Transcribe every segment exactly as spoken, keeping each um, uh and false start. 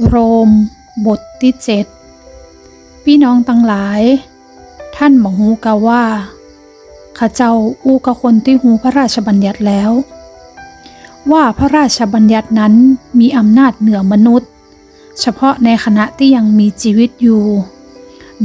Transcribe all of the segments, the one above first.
โรม บทตี้เจ็ด ปี้น้องตังหลาย ต้านบ่ฮู้กาว่า ข้าเจ้าอู้กับคนตี้ฮู้พระราชบัญญัติแล้ว ว่าพระราชบัญญัตินั้นมีอำนาจเหนือมนุษย์ เฉพาะในขณะตี้ยังมีจีวิตอยู่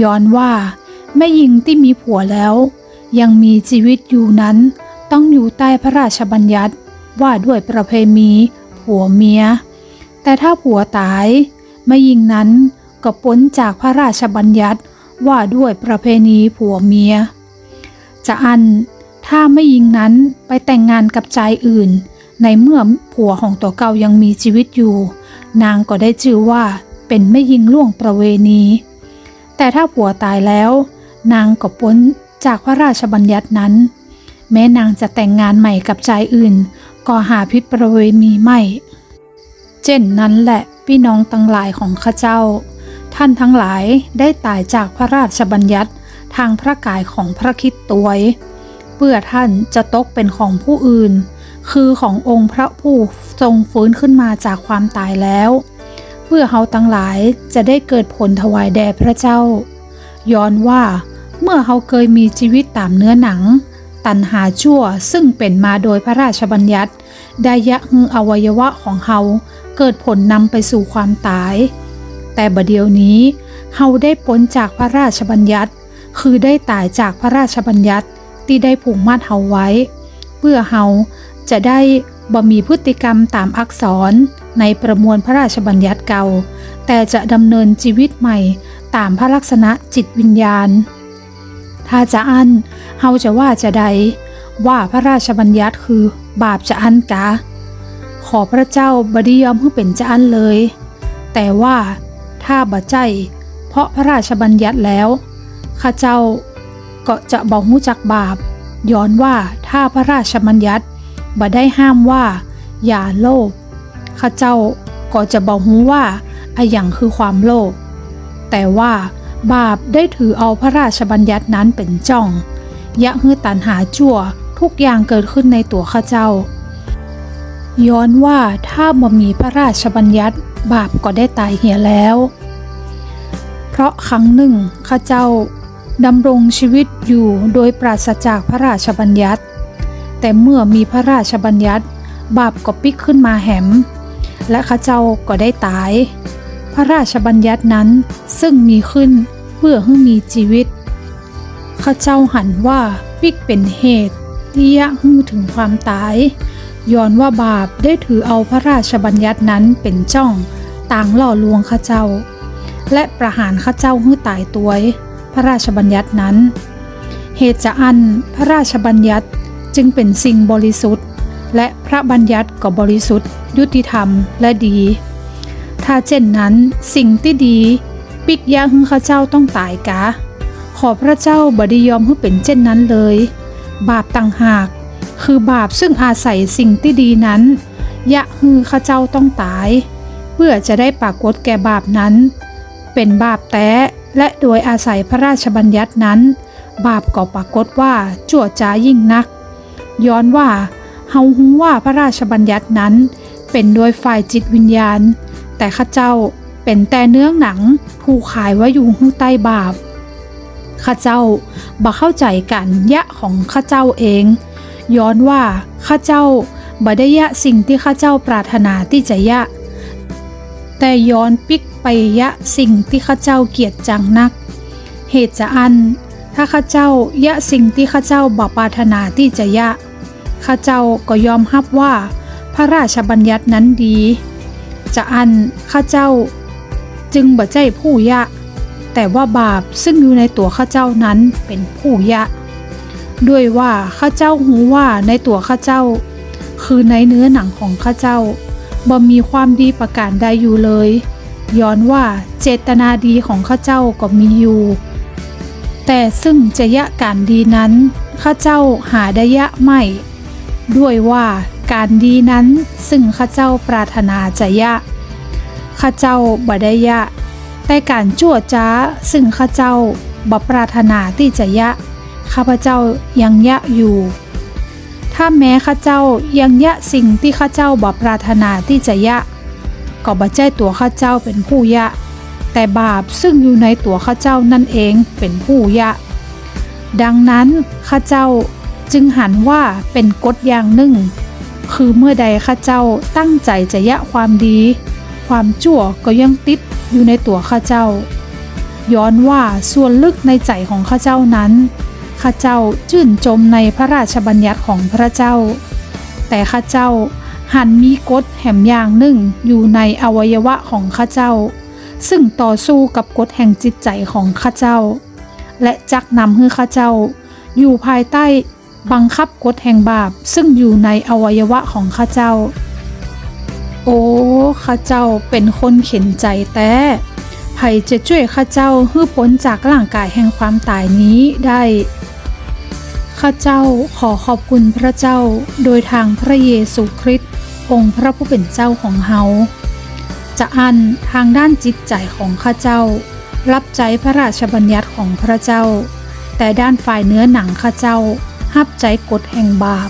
ย้อนว่าแม่ญิงตี้มีผัวแล้ว ยังมีจีวิตอยู่นั้น ต้องอยู่ใต้พระราชบัญญัติว่าด้วยประเพณีผัวเมีย แต่ถ้าผัวต๋าย แม่ญิงนั้นก็ป๊นจากพระราชบัญญัติว่าด้วยประเพณีผัวเมีย จาอั้น ถ้าแม่ญิงนั้นไปแต่งงานกับจายอื่น ในเมื่อผัวของตั๋วเก่ายังมีจีวิตอยู่ นางก็ได้จื้อว่าเป๋นแม่ญิงล่วงประเวณี แต่ถ้าผัวต๋ายแล้ว นางก็ป๊นจากพระราชบัญญัตินั้น แม้นางจะแต่งงานใหม่กับจายอื่น ก็หาผิดประเวณีไม่ เจ้นนั้นแหละ ปี้น้องตังหลายของข้าเจ้า ต้านตังหลายได้ต๋ายจากพระราชบัญญัติตางพระก๋ายของพระคริสต์ตวย เปื้อต้านจะตกเป๋นของผู้อื่น คือขององค์พระผู้ทรงฟื้นขึ้นมาจากความต๋ายแล้ว เปื้อเฮาตังหลายจะได้เกิดผลถวายแด่พระเจ้า ย้อนว่าเมื่อเฮาเกยมีจีวิตต๋ามเนื้อหนัง ตัณหาจั่วซึ่งเป๋นมาโดยพระราชบัญญัติ ได้เยียะหื้ออวัยวะของเฮาเกิดผลนำไปสู่ความต๋าย แต่บ่าเดี่ยวนี้เฮาได้ป๊นจากพระราชบัญญัติ คือได้ต๋ายจากพระราชบัญญัติตี้ได้ผูกมัดเฮาไว้ เปื้อเฮาจะได้บ่มีพฤติกรรมต๋ามอักษรในประมวลพระราชบัญญัติเก่า แต่จะดำเนินจีวิตใหม่ต๋ามพระลักษณะจิตวิญญาณ ถ้าจาอั้น เฮาจะว่าจาใด ว่าพระราชบัญญัติคือบาปจาอั้นกา ขอพระเจ้าบ่ได้ยอมหื้อเป๋นจาอั้นเลย แต่ว่าถ้าบ่ใจ้เพราะพระราชบัญญัติแล้ว ข้าเจ้าก็จะบ่ฮู้จักบาป ย้อนว่าถ้าพระราชบัญญัติบ่ได้ห้ามว่าอย่าโลภ ข้าเจ้าก็จะบ่ฮู้ว่าอะหยังคือความโลภ แต่ว่าบาปได้ถือเอาพระราชบัญญัตินั้นเป๋นจ้อง เยียะหื้อตัณหาจั่วทุกอย่างเกิดขึ้นในตั๋วข้าเจ้า ย้อนว่าถ้าบ่มีพระราชบัญญัติ บาปก็ได้ต๋ายเหียแล้ว เพราะครั้งหนึ่งข้าเจ้าดำรงจีวิตอยู่โดยปราศจากพระราชบัญญัติ แต่เมื่อมีพระราชบัญญัติ บาปก็ปิ๊กขึ้นมาแหม และข้าเจ้าก็ได้ต๋าย พระราชบัญญัตินั้นซึ่งมีขึ้นเปื้อหื้อมีจีวิต ข้าเจ้าหันว่าปิ๊กเป๋นเหตุตี้เยียะหื้อเถิงความต๋าย ย้อนว่าบาปได้ถือเอาพระราชบัญญัตินั้นเป๋นจ้องตางหล่อลวงข้าเจ้า และประหารข้าเจ้าหื้อต๋ายตวยพระราชบัญญัตินั้น เหตุจาอั้นพระราชบัญญัติจึงเป๋นสิ่งบริสุทธิ์ และพระบัญญัติก็บริสุทธิ์ ยุติธรรม และดี ถ้าเจ้นนั้นสิ่งตี้ดีปิ๊กเยียะหื้อข้าเจ้าต้องต๋ายกา ขอพระเจ้าบ่ได้ยอมหื้อเป๋นเจ้นนั้นเลย บาปต่างหาก คือบาปซึ่งอาศัยสิ่งตี้ดีนั้น เยียะหื้อข้าเจ้าต้องต๋าย เปื้อจะได้ปรากฏแก่บาปนั้น เป๋นบาปแต๊ และโดยอาศัยพระราชบัญญัตินั้น บาปก็ปรากฏว่าจั่วจ๊ายิ่งนัก ย้อนว่าเฮาฮู้ว่าพระราชบัญญัตินั้นเป๋นโดยฝ่ายจิตวิญญาณ แต่ข้าเจ้าเป๋นแต่เนื้อหนังถูกขายไว้อยู่หื้อใต้บาป ข้าเจ้าบ่เข้าใจ๋ก๋านเยียะของข้าเจ้าเอง ย้อนว่าข้าเจ้าบ่ได้เยียะสิ่งตี้ข้าเจ้าปรารถนาตี้จะเยียะ แต่ย้อนปิ๊กไปเยียะสิ่งตี้ข้าเจ้าเกลียดจังนัก เหตุจาอั้น ถ้าข้าเจ้าเยียะสิ่งตี้ข้าเจ้าบ่ปรารถนาตี้จะเยียะ ข้าเจ้าก็ยอมฮับว่าพระราชบัญญัตินั้นดี จาอั้นข้าเจ้าจึงบ่ใจ้ผู้เยียะ แต่ว่าบาปซึ่งอยู่ในตั๋วข้าเจ้านั้นเป๋นผู้เยียะ ด้วยว่าข้าเจ้าฮู้ว่าในตั๋วข้าเจ้า คือในเนื้อหนังของข้าเจ้า บ่มีความดีประก๋านใดอยู่เลย ย้อนว่าเจตนาดีของข้าเจ้าก็มีอยู่ แต่ซึ่งจะเยียะก๋านดีนั้น ข้าเจ้าหาได้เยียะไม่ ด้วยว่าก๋านดีนั้นซึ่งข้าเจ้าปรารถนาจะเยียะ ข้าเจ้าบ่ได้เยียะ แต่ก๋านจั่วจ๊าซึ่งข้าเจ้าบ่ปรารถนาตี้จะเยียะ ข้าพเจ้ายังเยียะอยู่ ถ้าแม้ข้าเจ้ายังเยียะสิ่งตี้ข้าเจ้าบ่ปรารถนาตี้จะเยียะ ก็บ่ใจ้ตั๋วข้าเจ้าเป๋นผู้เยียะ แต่บาปซึ่งอยู่ในตั๋วข้าเจ้านั้นเองเป๋นผู้เยียะ ดังนั้นข้าเจ้าจึงหันว่าเป๋นกฎอย่างนึ่ง คือเมื่อใดข้าเจ้าตั้งใจ๋จะเยียะความดี ความจั่วก็ยังติดอยู่ในตั๋วข้าเจ้า ย้อนว่าส่วนลึกในใจ๋ของข้าเจ้านั้น ข้าเจ้าจื้นจมในพระราชบัญญัติของพระเจ้า แต่ข้าเจ้าหันมีกฎแหมอย่างนึ่งอยู่ในอวัยวะของข้าเจ้า ซึ่งต่อสู้กับกฎแห่งจิตใจ๋ของข้าเจ้า และจักนำหื้อข้าเจ้าอยู่ภายใต้บังคับกฎแห่งบาปซึ่งอยู่ในอวัยวะของข้าเจ้า โอ้ ข้าเจ้าเป๋นคนเข็ญใจ๋แต๊ ใผจะจ้วยข้าเจ้าหื้อป๊นจากร่างก๋ายแห่งความต๋ายนี้ได้ ข้าเจ้าขอขอบคุณพระเจ้าโดยทางพระเยซูคริสต์องค์พระผู้เป๋นเจ้าของเฮา จาอั้นทางด้านจิตใจ๋ของข้าเจ้า ฮับใจ๊พระราชบัญญัติของพระเจ้า แต่ด้านฝ่ายเนื้อหนังข้าเจ้าฮับใจ๊กฎแห่งบาป